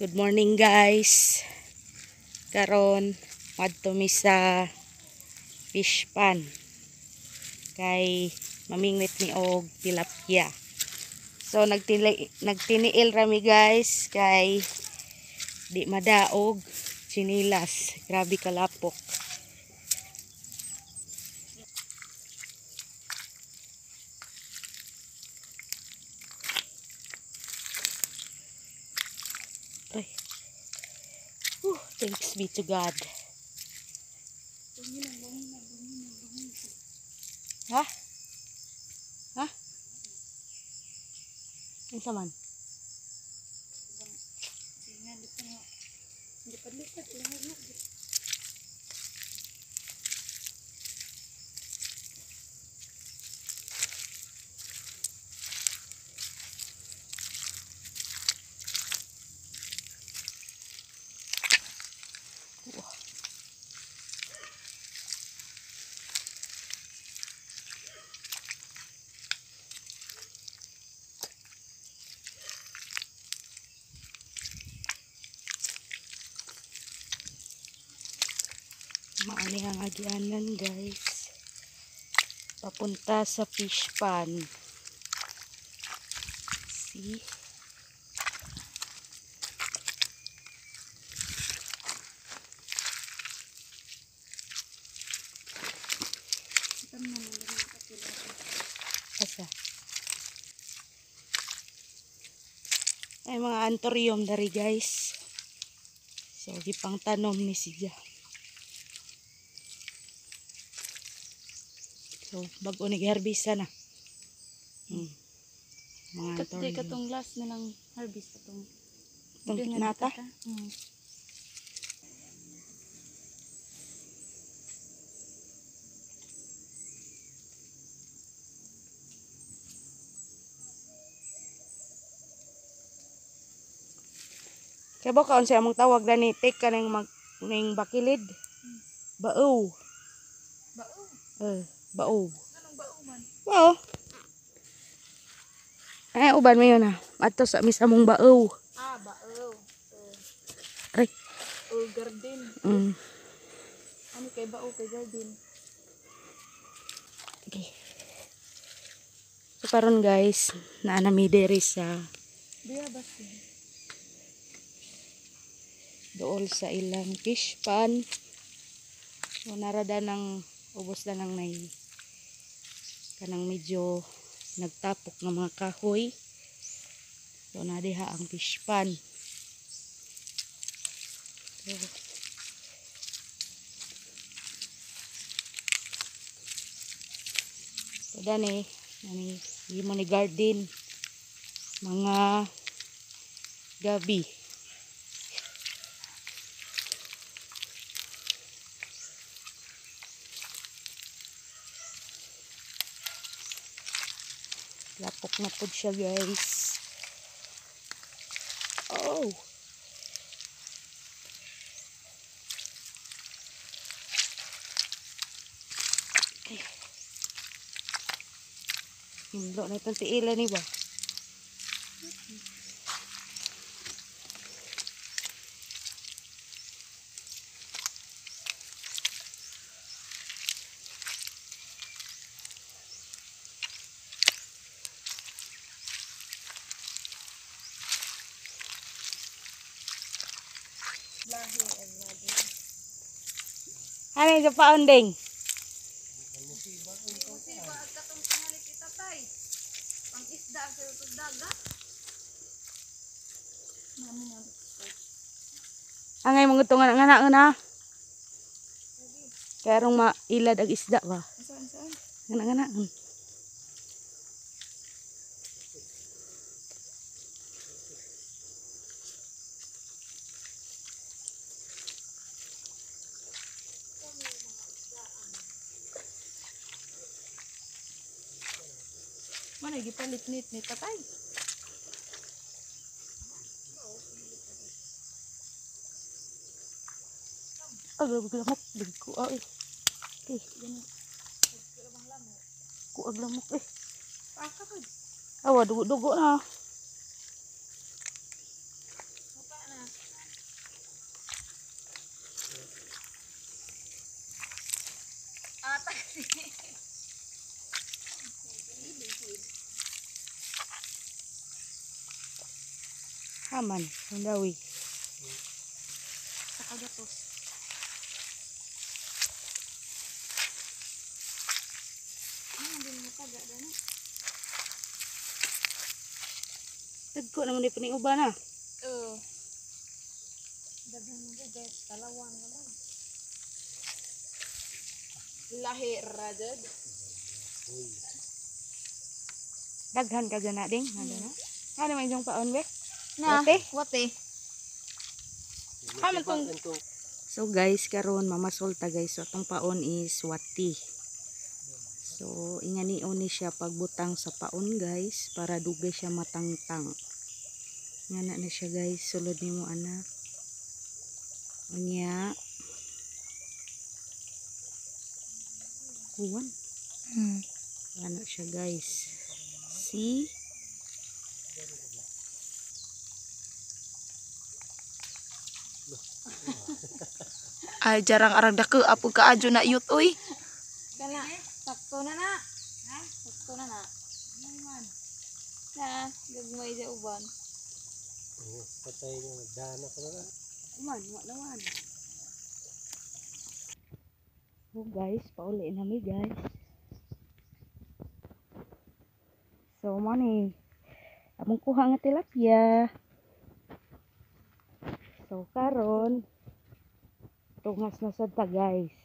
Good morning, guys. Karon madto mi sa fish pan. Kay mamingwit mi og tilapia. So nagtiniil ra mi, guys, kay di madaog chinilas. Grabe kalapok. Ay. Thanks be to God. Ha? Ha? Unsa man? Maani ang agianan, guys, papunta sa fish pan. See? Asa? Ay, mga anthurium dari, guys. So gipang tanom ni siya. So, bago ni harvest na. Mga Katong katong last na lang harvest atong. Itong nata? Kaya ba kaon siya among tawag dani, take ka ng ning bakilid. Bao. Bao. Bao. Anong bao man? Bao. Ay, uban mo yun ah. Ato sa misamong bao. Ah, bao. Aray. O garden. Ano kay bao kay garden? Okay. So karon, guys, naa na mi diri sa Biyabas. Dool sa ilang fish pan. So narada ng ubos na lang nay kanang medyo nagtapok ng mga kahoy. So nadiha ang fish pan. So dani, nani himo ni garden mga gabi. Lapok na po siya, guys. Oh. Okay. Himlo na itong tiila ni ba? Ano yung paunding? Musiba at katong tingali kita tay. Pang isda sa dagat. Angay mga tungan nga na nga. Kaya rong mailad ang isda ba? Saan saan? Nga nga na. Mana gipalit nit ni tatay. Ay, grabe ka lamok. Ko ay. Okay. Kuag lamok eh. Awa, dugo-dugo na. Haman, mandawi. Sa kagatos. Ah, hindi mo taga gani. Tagko naman di pa ning uban ah. Oo. Daghan mo guys, talawan na lang. Lahi rajad. Daghan ka dyan na ding. Ano na? Ano man inyong paon be? Na, Wate? Wate. Haman tong So guys, karon mamasulta guys. So atong paon is wati. So inganion ni siya pagbutang sa paon guys para dugay siya matangtang. Ngana na siya guys, sulod nimo anak. Unya. Kuwan. Ano siya guys. See? Ay, jarang arang dako apo kaadyo na yut oy. Kana, sakto na na. Ha? Sakto na na. Na, gagmay sa uban. Patay nga, dana ko na. Uman, wa naman. So guys, pauli na mi guys. So mo ni among kuha nga tilapia. So karon tungas na sad ta guys.